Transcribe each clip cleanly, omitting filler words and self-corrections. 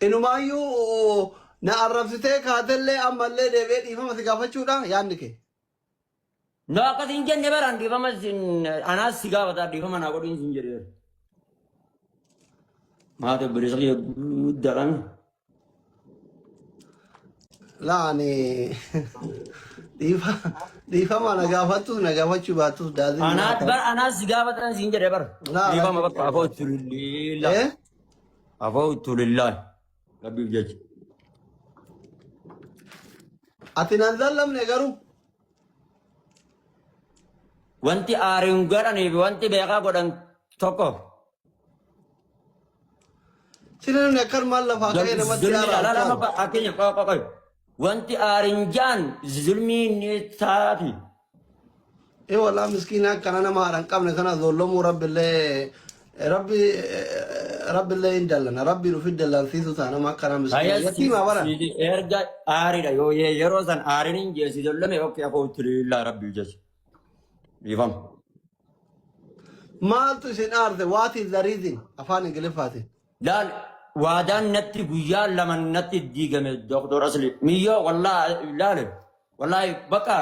Inumaayyuu na arrabsitee kaatellee ammallee deebi'ee dhiifama si gaafachuudha yaadni kee. No akkas hin jenne baraan dhiifama sin anaas si gaafata dhiifama naa godhiin sin jedheera. Maata obboleessa kiyya guddaadhaan. Laa ani dhiifa- dhiifama na gaafattus na gaafachuu baattus daazii Anaas bar anaas si gaafatan sin jedhe bar. Laa, Dhiifama lakki. bakka afootu lillaa. Eh? Afootu lillaa. Rabbiif jecha. Ati nan zallamne garuu. Wanti aariin godhanii fi wanti beekaa godhan tokko. Sila namni akkanumaan lafaa ka'ee namatti Zulmi aara dhala lama alkaanu. fakkeenya qoy qoy qoy. Wanti aariin jaan zulmii ni taati. Ee walaa miskiina akkana nama haadha hin qabne kana zollomuu rabbillee rabbi rabbillee hin dallana rabbiin ofi dallansiisu ta'a nama akkana miskiina Hayya yatiimaa bara. erga aariidha yoo yeroo san aariin hin jeesi zollame okkee afootti lillaa rabbii jecha. Dhiifama. Maaltu isin aarse? What is the reason? Afaan Ingiliffaatiin. Laal waadaan natti guyyaa lama natti diigame Dr. Asli. Miyyoo wallaahi laale wallaahi bakka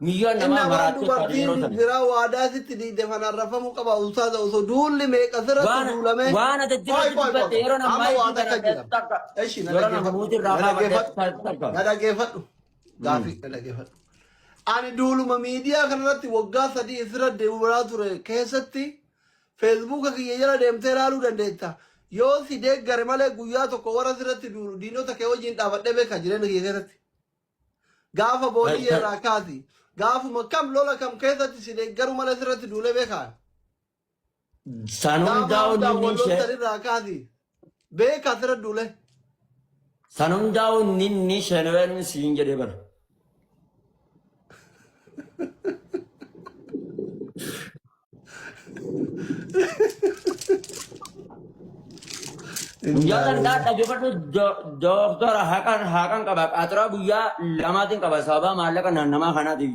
miyyoo Inni namaa afaan maraattee taate yeroo dubartiin sana. biraa waadaa sitti diigde fanaan rafamuu qaba ustaaza osoo duulli meeqa sirratti Waan duulamee. waan ati Qoy irratti qoy dubbatte qoy. yeroo Amma nammaa waa itti takka kana jira. takka Eshi na yeroo dhaggeeffadhu. namuuti irraa Na kaafadhe dhaggeeffadhu. takka. Na dhaggeeffadhu. Gaafii na dhaggeeffadhu. Ani duuluma miidiyaa kanarratti waggaa 3 isirra deemaa ture keessatti Feesbuuka kiyya jala deemtee ilaaluu dandeetta. Yoo si deeggare malee guyyaa tokko warra sirratti duulu diinota kee wajjin dhaabadhee beeka jireenya kiyya keessatti. Gaafa boodiyyee irraa kaasi. Gaafuma kam lola kam keessatti si deeggaru malee sirratti duulee beekaa. San Gaafa hundaa'u hundaan ninni wal ishee loltan irraa kaasi. Beekaa sirra duulee. San hundaa'u ninni shenween siin jedhee bara. Guyyaa san daa dhaggeeffadhu dooktora haqan haqan qaba qaaxiraa guyyaa lamaatiin qaba sababa maallaqa namaa kanaatiif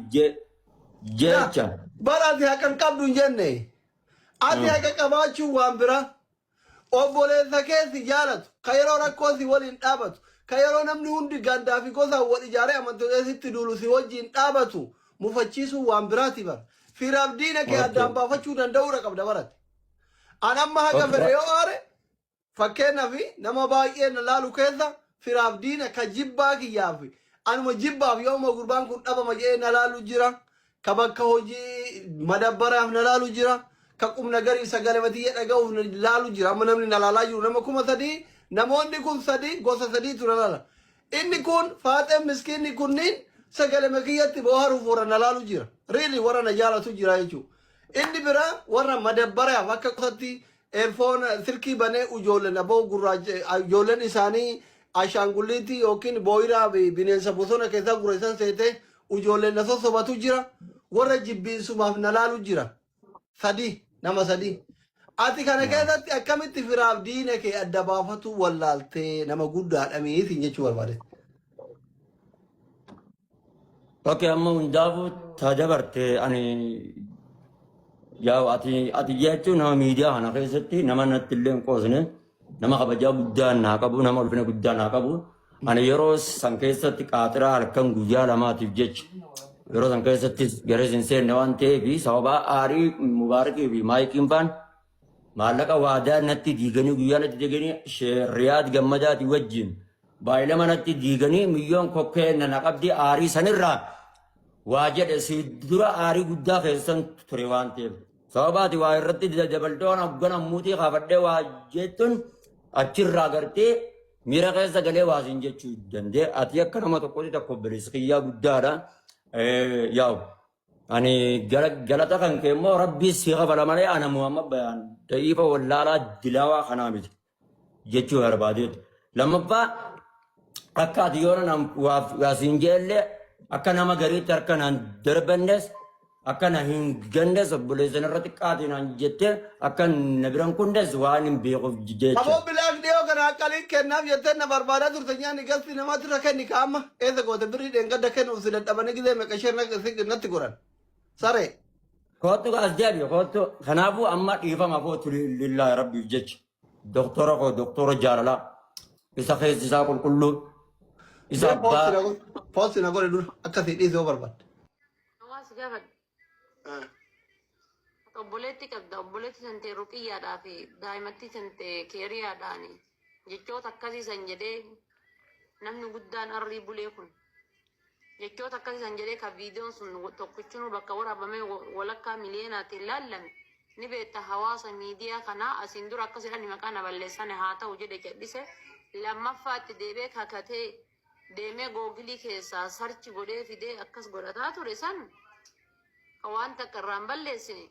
jecha. Bara ati haqa hin qabdu hin jenne. Ati haqa qabaachuun waan biraa. Obboleessa kee si jaalatu, ka yeroo rakkoo si waliin dhaabatu, ka yeroo namni hundi gandaa fi gosaan wal ijaaree amantoota sitti duulu si wajjiin dhaabatu mufachiisuun waan biraati bara. Firaaf diina kee addaan baafachuu danda'uudha qabda barate. An amma haga fedhe yoo aare Fakkeenyaaf nama baay'ee na laalu keessa firaaf diina ka jibbaa kiyyaaf anuma jibbaaf yooma gurbaan kun dhabama jedhee na laalu jira. Ka bakka hojii madabbaraaf na laalu jira. Ka qubna garii sagalee tiyya dhaga'uuf na laalu jira. Amma namni na laalaa jiru nama 3000 namoonni kun sadii gosa sadiitu na laala. Inni kun faaxeen miskiinni kunniin sagalee kiyyatti booharuuf warra na laalu jira. Really warra na jaalatu jira jechuudha. Inni biraa warra madabbaraaf akka qosatti Earphone silkii banee ujoollen aboo gurraacha ijoolleen isaanii ashaangulliitii yookiin booyiraa fi bineensa bosona keessaa gurra isaan seete ujoolleen na sossobatu jira. Warra jibbiinsumaaf na laalu jira. Sadi nama sadi. Ati kana keessatti akkamitti firaaf diina kee adda baafatuu wallaaltee nama guddaadha miitiin jechuu barbaade. Ok amma hundaafuu ta dabarte ani yaa ati ati jechuun nama miidiyaa kana keessatti nama natti illee hin qoosne nama kabajaa guddaa naa qabu nama ulfina guddaa naa qabu ani yeroo san keessatti qaaxiraa halkan guyyaa lamaatiif jecha yeroo san keessattis gara isin seenne waan ta'eef sababa aarii mubaarakii fi maayikiin faan Maallaqa waadaa natti diiganii guyyaa natti diiganii Riyaad Gammadaati wajjin baay'ilama natti diiganii miyyoon kokkee nana qabdi aarii sanirraa waa jedhe si dura aarii guddaa keessan ture waan ta'eef. Sababaati waa irratti dabaltoon hoggana muuxii kaafadhee waa jettuun achirraa gartee miira keessa galee waa siin jechuu danda'e. Ati akka nama tokkotti tokko obboleessa kiyyaa guddaadha. Yaa'u Ani galata kan kee immoo rabbii si kafala malee ana Muhammad Bayaan da'iifa wallaalaa dilaawaa kanaa miti jechuu barbaadeetu. Lammaffaa akka ati yoona naan waa siin jeellee akka nama gariitti harka naan darbannes akka na hin gannes obboleessa narra xiqqaate naan jettee akka na biran kunnes waan hin beekuuf jecha. Aboo bilaak dhiyoo kana akkaliin kennaaf jettee na barbaadaa turte nyaanni gasti namaatti irra kenni ka amma eessa goote birrii dheengadda kennuuf si dadhabanii gizee meeqa ishee natti godhan saree. Kootu as deebi kootu kanaafuu amma dhiifama kootu lillaahi rabbiif jecha doktora koo doktora jaalalaa. Isa keessi isaa qulqulluu. Isa Mee poosti abbaa na godhi. Poosti na godhi dura akka si dhiise yoo barbaadde. Waa si gaafadha. Ati obboleetti qabda. Obboleetti tantee ruqiyyaadhaa fi daa'imattii tantee keeriyaadhaani jechoota akkasii san jedhee namni guddaan arrii bulee kun jechoota akkasii san jedhee ka viidiyoon sun tokkichinuu bakka waraabamee walakkaa miliyeenaatiin laallame ni beekta hawaasa miidiyaa kanaa asiin dura akkas jedhani maqaa na balleessane haa ta'u jedhe cadhise lammaffaatti deebi'ee kakatee deemee googilii keessaa sarchi godhee fidee akkas godhataa ture san ka waan takka irraa hin balleessine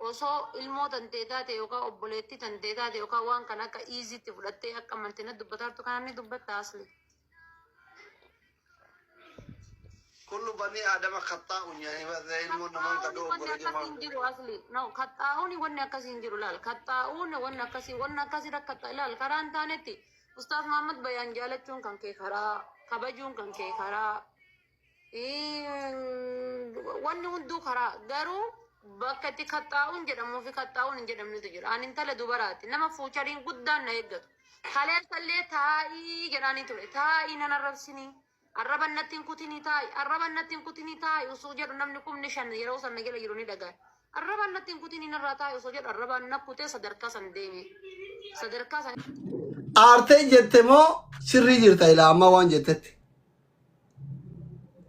osoo ilmoo tantee taate yookaan obboleettii tantee taate yookaan waan kana akka iiziitti fudhattee akka amantii na dubbataartu kanaan ni dubbatta asli. Kullu banii aadama kaxxaa'uun yaani ilmoon namaa kan Kaxxaa'uun wanni dogoggore akkasii jimaa. hin jiru asli. No, kaxxaa'uun wanni akkasii hin jiru laal. Kaxxaa'uun wanni akkasii wanni akkasii rakkatta laal karaa hin taanetti Ustaaz Mahammad Bayaan jaalachuun kan kee karaa kabajuun kan kee karaa Wanni hunduu karaa garuu bakka itti kaxxaa'uun jedhamuu fi kaxxaa'uun hin jedhamnetu jira. Ani intala dubaraati. Nama fuuchariin guddaan na eeggatu. Kaleessallee taa'ii jedhaanii ture. Taa'ii nan arrabsinii. Arraba natti hin kutinii taa'i. Arraba natti hin kutinii taa'i osoo jedhu namni 5,000 yeroo sana jala jiru ni dhaga'a. Arraba natti hin kutinii narraa taa'i osoo jedhu arrabaan na kutee sadarkaa san deeme. Sadarkaa san. Aartee jette moo sirrii jirta ilaa ammaa waan jettetti.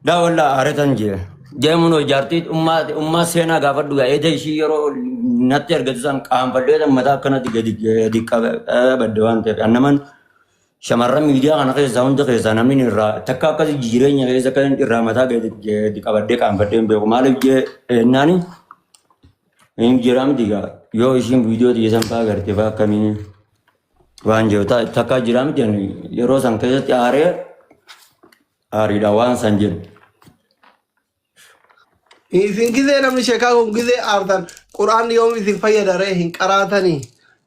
Daa wallaa aaretan jee. Jeemuun jaartii ummaa ummaa seenaa gaafadhu gaa eeda ishii yeroo natti argatu san qaanfadhee tan mataa akkanatti gadi gadi qabadde waan ta'eef annaman shamarran miidiyaa kana keessaa hunda keessaa namni irraa takka akkasii jireenya keessa kan irraa mataa gadi gadi qabadhee qaanfadhee hin beeku maaliif jee ennaani hin jira miti gaa yoo ishiin viidiyoo xiyyeessan fa'aa garte fa'aa akkamiin waan jiru takka jira miti ani yeroo san keessatti aaree aariidha waan san jedhu. Isin gizee namni sheekaa kun gizee aartan quraanni yoom isin fayyada ree hin qaraatanii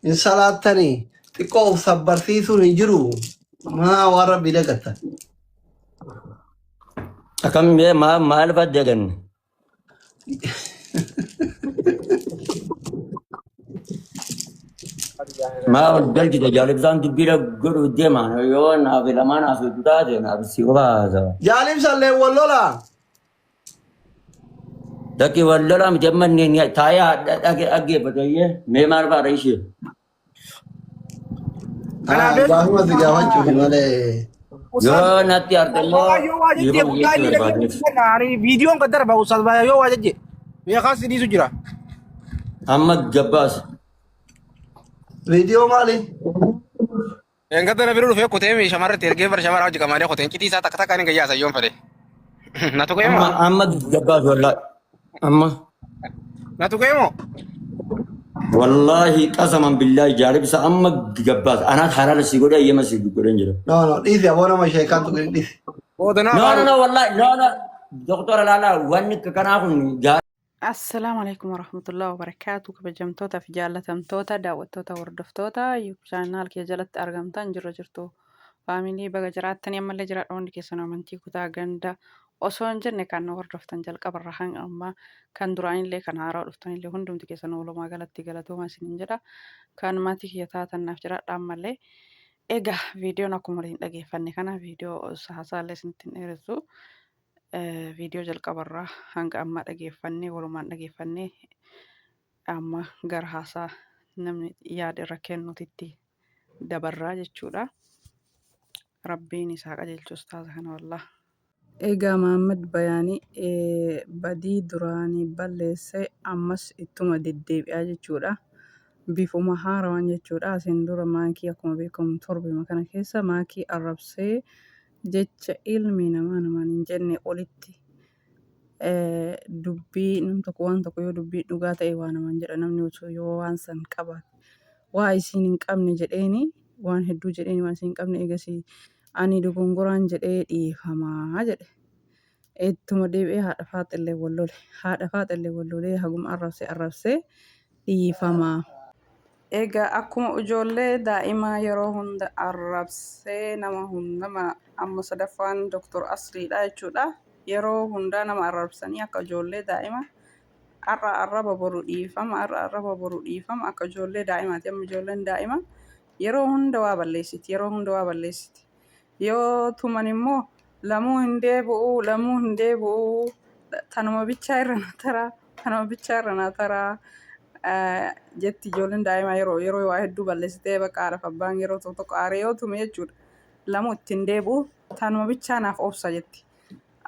hin salaattanii xiqqoo of sabbarsiisuun hin jiru maa waan rabbii dagattan. Akkam mee maal fadde ganne? Maa ol galchite jaalibsaan dubbiidha godhu deema yoo naaf lamaan haasoftu taate naaf si qofa haasawa. Jaalimsallee wal lolaa. Lakki wal lolaa miti amma inni taa'ee dhaggeeffatu iyyee mee maal faadha ishee. Kanaaf Gaafuma si gaafachuuf malee. Ustaaz Yoo natti arte immoo Baay'ee waa jechee dhiifama guddaa jechuu inni barbaadeef. dhaggeeffatu ani viidiyoon kan darba Ustaaz Baay'ee yoo waa jechee meeqaan si dhiisu jira. Amma gabbaas. Viidiyoo maali? Engada na bira dhufee kutee shamarratti ergee bara shamaraa hojii qamaalee kuteen citii isaa takka takkaan hin gayyaasa yoon fedhe. Na tuqee Amma moo? amma gabbaas wallaahi. Amma Na tuqee moo? wallaahi qasaman billaahi jaalibsa amma gabbaas anaat halaala si godhe ayyama si godhen jira. No no dhiisi aboo nama sheekaan tuqin dhiisi. Booda naa No no baaru. no wallaahi no no doktora laalaa wanni kanaa kun Assalaamu alaikum warahmatullahi wabarakaatu kabajamtoota fi jaallatamtoota daawwattoota hordoftoota YouTube channel kiyya jalatti argamtan jirra jirtu faamilii baga jiraattanii ammallee jiraadha hundi keessan amantii kutaa ganda osoo hin jenne kan nu hordoftan jalqabarra hanga ammaa kan duraanillee kan haaraa dhuftanillee hundumti keessan walumaa galatti galatooma isiniin jedha kan maatii kiyya taatan naaf jiraadha ammallee egaa viidiyoon akkuma waliin dhageeffanne kana viidiyoo haasaallee isinitti hin dheeressu viidiyoo jalqabarraa hanga ammaa dhageeffannee walumaan dhageeffannee amma gara haasaa namni yaada irra kennutitti dabarraa jechuudha. Rabbiin isaa qajeelchu ustaaza kana wallah. Egaa Mahammad Bayaanii badii duraanii balleesse ammas ittuma deddeebi'aa jechuudha. Bifuma haarawaan jechuudha. Asiin dura maakii akkuma beekamu torbima kana keessa maakii arrabsee jecha ilmi namaa namaan hin jenne olitti dubbii nam tokko waan tokko yoo dubbii dhugaa ta'e waa namaan jedha namni osoo yoo waan san qabaate waa isiin hin qabne jedheeni waan hedduu jedheeni waan isiin hin qabne eegasii ani dogongoraan jedhee dhiifamaa jedhe. Ittuma deebi'ee haadha faaxillee wal lole haadha faaxillee wal lolee haguma arrabse arrabsee dhiifamaa. Egaa akkuma ijoollee daa'imaa yeroo hunda arrabsee nama nama amma sadaffaan Dr. Asliidha jechuudha. Yeroo hundaa nama arrabsanii akka ijoollee daa'ima har'a arraba boru dhiifama har'a arraba boru dhiifama akka ijoollee daa'imaati. Amma ijoolleen daa'ima Yeroo hunda waa balleessiti. Yeroo hunda waa balleessiti. Yoo tuman immoo lamuu hin deebi'u, lamuu hin deebi'u, tanuma bichaa irra na taraa, tanuma bichaa irra na taraa jetti ijoolleen daa'imaa yeroo yeroo waa hedduu balleessitee bakka haadhaaf abbaan yeroo tokko tokko aaree yoo tume jechuudha. Lamuu itti hin deebi'u, tanuma bichaa naaf obsa jetti.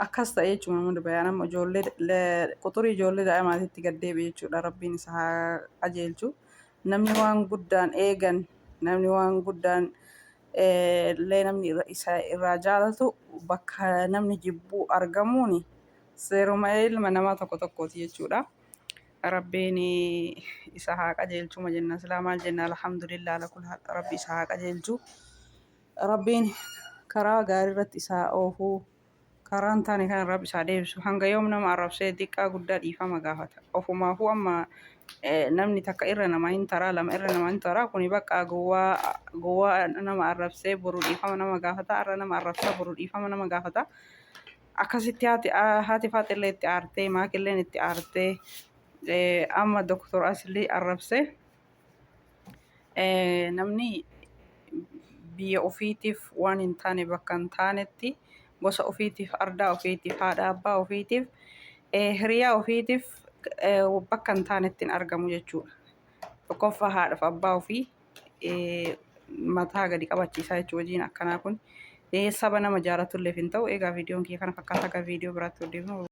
Akkas ta'e jechuudha Mahmud Bayaan amma ijoollee quxurii ijoollee daa'imaatitti gad deebi'e jechuudha. Rabbiin isa haa qajeelchu. Namni waan guddaan eegan, namni waan guddaan illee namni isa irraa jaalatu bakka namni jibbuu argamuun seeruma ilma namaa tokko tokkooti jechuudha. Rabbiin isa haa qajeelchu ma jenna silaa maal jenna alhamdulillah ala kulli haal rabbi isa haa qajeelchu. Rabbiin karaa gaarii irratti isa haa oofu. Karaa hin taane kana rabbi isaa deebisu. Hanga yoom nama arrabsee xiqqaa guddaa dhiifama gaafata. Ofumaafuu amma namni takka irra nama hin taraa lama irra nama hin taraa kuni bakka gowwaa gowwaa nama arrabsee boru dhiifama nama gaafata har'a nama arrabsaa boru dhiifama nama gaafata. Akkasitti haati haati faaxillee itti aartee maakilleen itti aartee amma doktor Aslii arrabsee Namni biyya ofiitiif waan hin taane bakka hin taanetti gosa ofiitiif, ardaa ofiitiif, haadha abbaa ofiitiif, hiriyaa ofiitiif bakka hin taanetti hin argamu jechuudha. Tokkoffaa haadhaaf abbaa ofii mataa gadi qabachiisaa jechuudha hojiin akkanaa kun. Saba nama jaalatulleef hin ta'u. Egaa viidiyoon kiyya kana fakkaata. Akka viidiyoo biraatti wal deebinu.